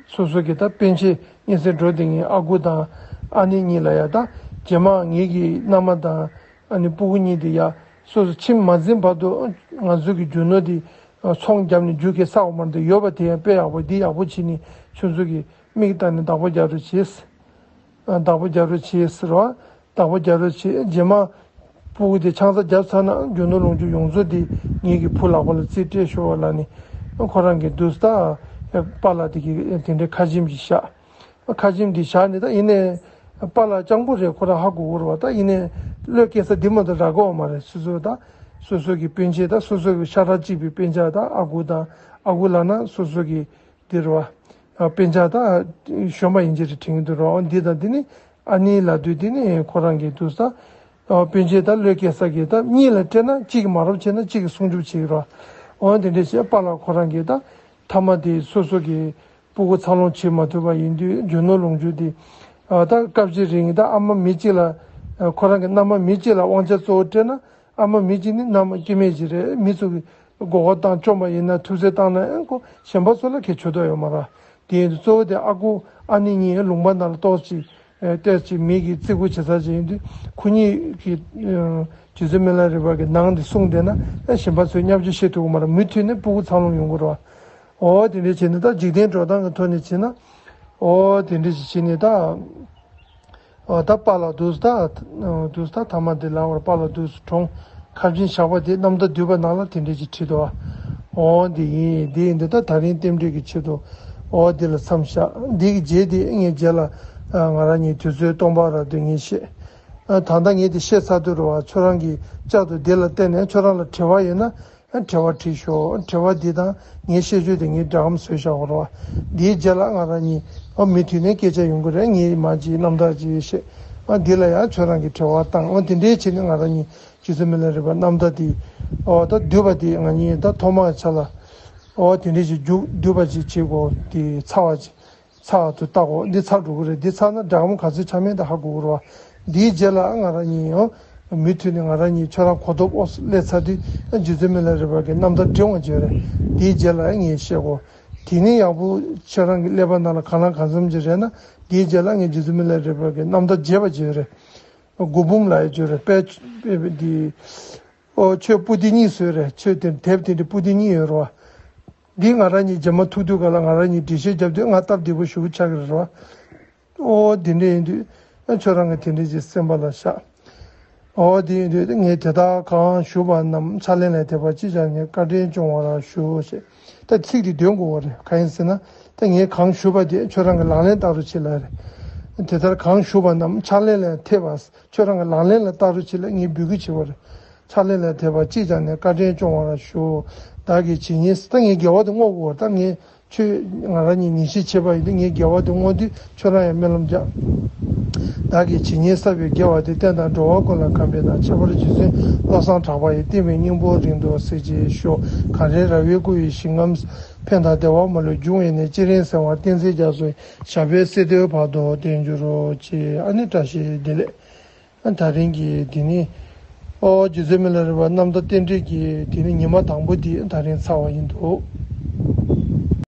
སོ་སོ་གི་ད་པཎ་ཆེན་སྙན་གསན་འགྲོ་བསྡད་མཁན་ཨ་ཁུ་དང་ཨ་ནེ་གཉིས་ལ་ཡ་ད་རྗེས་མ་ངེད་ཀྱི་མནའ་མ་དང་ཨ་ནེ་སྤུ་གུ་གཉིས་དེ་ཡ་སོ་སོ་ཁྱིམ་མ་འཛིན་བར་དུ་ང་ཚོ་གི་རྒྱུ་ནོར་དེ་ཚོང་བརྒྱབ་ནས་རྒྱུ་སྐྱེལ་ས་འོག་མར་འདི་ཡོད་པ་དེ་ཡང་དཔེ་ཡག་པོ་འདི་ཡག་པོ་བྱས་ནས་ཁྱོད་ཚོ་གི་མིག་ལྟ་ནས་བདག་པོ་རྒྱག་རོགས་བྱས། བདག་པོ་རྒྱག་རོགས་བྱེད་ཟེར་བ། བདག་པོ་རྒྱག་རོགས་བྱེད། རྗེས་མ་སྤུ་གུ་དེ་ཆང་ས་བརྒྱབ་ཚར་ན་རྒྱུ་ནོར་ལོངས་སྤྱོད་ཡོངས་རྫོགས་དེ་ངེད་ཀྱི་བུ་ལག་པ་ལ་རྩིས་སྤྲད་ཤོག་ལབ་ནས་ཁོ་རང་གི་འདུག་ད་པཱ་ལགས་དེ་གི་དེ་འདྲའི་ཁ་ཆེམས་ཅིག་བཞག་ཁ་ཆེམས་དེ་བཞག་ནས་ད་ཡིན་ནའི་པཱ་ལགས་སྤྱང་པོ་རེད། ཁོ་རང་ཧ་གོ་གི་རེད་བ། ད་ཡིན་ནའི་བློས་འཁེལ་ས་འདི་མ་གཏོགས་རག་གི་ཡོད་མ་རེད། སོ་སོ་ད་སོ་སོ་གི་སྤུན་མཆེད་ད་སོ་སོ་གི་ཤ་ཁྲག་གཅིག་པའི་སྤུན་ཆ་ད་ཨ་ཁུ་དང་ཨ་ཁུ་ལབ་ན་སོ་སོ་གི་འདི་རེད་བ། སྤུན་ཆ་ད་གཞོན་པ་ཡིན་གྱི་རེད་དྲན་གྱི་འདུག་རོགས་འདི་དང་འདི་ནི་ཨ་ནེ་ལབ་དུས་འདི་ནི་ཁོ་རང་གི་འདུག་ས། སྤུན་མཆེད་ད་བློས་འཁེལ་ས་གི་ད་གཉིས་ལ་སྤྲད་ན་གཅིག་གིས་མ་རབས་བྱས་ན་གཅིག་གིས་སྲུང་སྐྱོབ་བྱེད་ཀྱི་རོགས། འོ་དེ་འདྲས་བྱས་པཱ་ལགས་ཁོ་རང་གི་ད་མཐའ་མ་དེ་སོ་སོ་གི་སྤུ་གུ་འཚར་ལོངས་བྱེད་མ་ཐུབ་པ་ཡིན་དུས་རྒྱུ་ནོར་ལོངས་སྤྱོད་དེ་ད་སྐབས་ཅིག་རིང་ད་ཨ་མ་མི་གཅིག་ལ་ཁོ་རང་གི་མནའ་མ་མི་གཅིག་ལ་དབང་ཆ་གཙོ་བོ་སྤྲད་ན། ཨ་མ་མི་གཅིག་ནི་མནའ་མ་སྐྱེ་དམན་ཅིག་རེད། མི་ཚོ་གི་མགོ་སྐོར་བཏང་བཅོམ་པ་ཡིན་ན་ཐུགས་སེམས་བཏང་ན་ཡང་ཁོ་གཞན་པ་ཚོ་ལ་ཁྱད་ཆོས་དོགས་ཡོད་མ་རེད། དེ་ཡིན་དུས་གཙོ་བོ་དེ་ཨ་ཁུ་ཨ་ནེ་གཉིས་ལུང་པ་ནང་ལ་ཏོག་ཙམ་ཏོག་ཙམ་མི་གི་བརྩི་བཀུར་བྱེད་ས་ཅིག་ཡིན་དུས་ཁོ་གཉིས་ཀྱི་རྗེ་བཙུན་མི་ལ་རས་པ་གི་ནང་དེ་གསུངས་བསྡད་ན་གཞན་པ་ཚོས་བརྙས་བཅོས་བྱེད་ཐུབ་ཀྱི་མ་རེད། མུ་མཐུད་ནས་སྤུ་གུ་འཚར་ལོངས་ཡོང་གི་རེད་བ། འོ་དེ་འདྲས་བྱས་ནས་ད་འཇིག་རྟེན་འགྲོ་སྟངས་ཀྱི་ཐོག་ནས་བྱས་ན། འོ་དེ་འདྲས་ཅིག་བྱས་ནས་ད། འོ་ད་པཱ་ལགས་འདུག་ད། འདུག་ད་ཐ་མ་དེ་ལ་འོ་པཱ་ལགས་འདུག་གྲོངས། ཁ་ཆེམས་བཞག་པ་དེ་རྣམ་ཐར་བསྡུས་པ་ནང་ལ་དེ་འདྲས་ཅིག་བྲིས་འདུག་འོ་འདི་ཡིན། འདི་ཡིན་འདི་ད་ད་རིང་རྟེན་འབྲེལ་གྱི་ཆེད་དུ་འོ་འདི་ལ་མཚམས་བཞག་འདི་གི་རྗེས་དེ་ངས་རྗེས་ལ་ང་རང་གཉིས་དུས་ཚོད་སྟོང་པ་རག་དུས་ངས་བཤད། ད་ལྟ་ངས་དེ་བཤད་ཚར་དུས་རེད་བ། ཁྱོད་རང་གི་བསྐྱར་དུ་འདི་ལ་བལྟས་ནས་ཁྱོད་རང་ལ་དྲི་བ་ཡོད་ན། དྲི་བ་དྲིས་ཤོག་དྲི་བ་འདི་དང་ངའི་བཤད་སྤྱོད་དེ་ངའི་སྒྲ་སྒམ་བཟོས་བཞག་པ་རེད་བ། འདིའི་རྗེས་ལ་ང་རང་གཉིས་ཨོ་མུ་མཐུད་ནས་སྐད་ཆ་ཡོང་གི་རེད། ངའི་མ་ཅིག་རྣམ་ཐར་ཅིག་བཤད། ཨ་འདི་ལ་ཡང་ཁྱོད་རང་གིས་དྲི་བ་བཏང་། ཨོ་དེ་འདྲའི་བྱས་ནས་ང་རང་གཉིས་རྗེ་བཙུན་མི་ལ་རས་པ་རྣམ་ཐར་འདི་ཨོ་ད་བསྡུས་པ་འདི་ང་གཉིས་ད་ཐོག་མར་ཆ་ལ་ ཨོ་དེ་འདྲ་ཞིག་རྒྱུགས་བསྡུས་པ་ཅིག་བྱེད་དགོས། དེ་ཚར་བ་ཅིག་ཚར་བ་དུ་བལྟ་དགོས། འདི་ཚར་འགྲོ་གི་རེད། འདི་ཚར་ན་འདྲ་མོ་ག་ཚོད་ཆགས་མིན་ད་ཧ་གོ་གི་རེད་བ། འདིའི་རྗེས་ལ་ང་རང་གཉིས་ཡང་མུ་མཐུད་ནས་ང་རང་གཉིས་ཁྱོད་རང་གོ་ཐོབ་ཨོ་སླེབས་ཚར་དུས་རྗེ་བཙུན་མི་ལ་རས་པ་གི་རྣམ་ཐར་འབྲི་འོང་བྱས་རེད། འདིའི་རྗེས་ལ་ངས་བཤད་དགོས། དེ་ནས་ཡག་པོ་ཁྱོད་རང་གི་ཀླད་པ་ནང་ལ་གང་ལ་གང་འཚམ་ཅིག་རེད་ན། དེའི་རྗེས་ལ་ངས་རྗེ་བཙུན་མི་ལ་རས་པ་གི་རྣམ་ཐར་རྒྱས་པ་བྱས་རེད། མགུར་འབུམ་ལ་ཡོད་རེད། དཔེ་དཔེ་འདི། ཨོ་ཆོས་པོ་ཏི་གཉིས་བཟོས་རེད། ཆོས་དེ་དེབ་དེ་འདྲ་པོ་ཏི་གཉིས་ཡོད་རེད་བ། འདི་ང་རང་གཉིས་རྗེས་མ་ཐུག་དུས་ག་ལ་ང་རང་གཉིས་འགྲེལ་བཤད་རྒྱབ་དུས་ང་སྟབས་བདེ་པོ་ཞེ་པོ་ཆགས་ཀྱི་རེད་བ། ཨོ་དེ་འདྲ་ཡིན་དུས་ཨ་ཁྱོད་རང་གི་དེ་འདྲ་ཅིག་སེམས་པ་ལ་བཞག་ཨོ་དེ་ཡིན་དུས་ངས་དེ་དག་གང་ཞུས་པ་རྣམས་ཕྱག་ལེན་ལ་འཐད་པ་ཅི་བྱ་ནས་བཀའ་དྲིན་སྐྱོང་བར་ཞུ་ཞེས། ད་ཚིག་དེ་འདོན་དགོས་པ་རེད། གང་ཡིན་ཟེར་ན། ད་ངས་གང་ཞུས་པ་དེ་ཁྱོད་རང་གི་ལག་ལེན་བསྟར་རོགས་བྱེད་ལབ་རེད། དེ་ལྟར་གང་ཞུས་པ་རྣམས་ཕྱག་ལེན་ལ་འཐད་པ། ཁྱོད་རང་གི་ལག་ལེན་ལ་བསྟར་རོགས་བྱེད་ལ་ངས་འབོད་སྐུལ་བྱེད་པ་རེད། ཕྱག་ལེན་ལ་འཐད་པ་ཅི་བྱ་ནས་བཀའ་དྲིན་སྐྱོང་བར་ཞུ། བདག་གིས་ཇི་སྙེད་ད་ངས་དགེ་བ་དེ་བསྔོ་དགོས། ད་ངས་ཁྱོད་ང་རང་གཉིས་ཉིན་ཤས་བྱེད་པ་ཡིན་དུས་ངས་དགེ་བ་དེ་བསྔོ་དུས་ཁྱོད་རང་ཡང་སྨོན་ལམ་རྒྱག་བདག་གིས་ཇི་སྙེད་བསགས་པའི་དགེ་བ་དེ་བསྟན་དང་འགྲོ་བ་ཀུན་ལ་གང་ཕན་ན། ཁྱད་པར་རྗེ་བཙུན་བློ་བཟང་གྲགས་པ་ཡི་བསྟན་པའི་སྙིང་པོ་རིང་དུ་གསལ་བྱེད་ཤོག་གངས་རིའི་ར་བས་བསྐོར་བའི་ཞིང་ཁམས། ཕན་དང་བདེ་བ་མ་ལུས་འབྱུང་བའི་གནས། སྤྱན་རས་གཟིགས་དབང་བསྟན་འཛིན་རྒྱ་མཚོ་ཡི། ཞབས་པད་སྲིད་མཐའི་བར་དུ་བརྟན་གྱུར་ཅིག་ཨ་ནི་བཀྲ་ཤིས་བདེ་ལེགས། ད་རིང་གི་དེ་ནི། ཨོ་རྗེ་བཙུན་མི་ལ་རས་པ་རྣམ་ཐར་རྟེན་འབྲེལ་གྱི་དེ་ནི་ཉི་མ་དང་པོ་འདི་ད་རིང་ཚར་བ་ཡིན་འདུག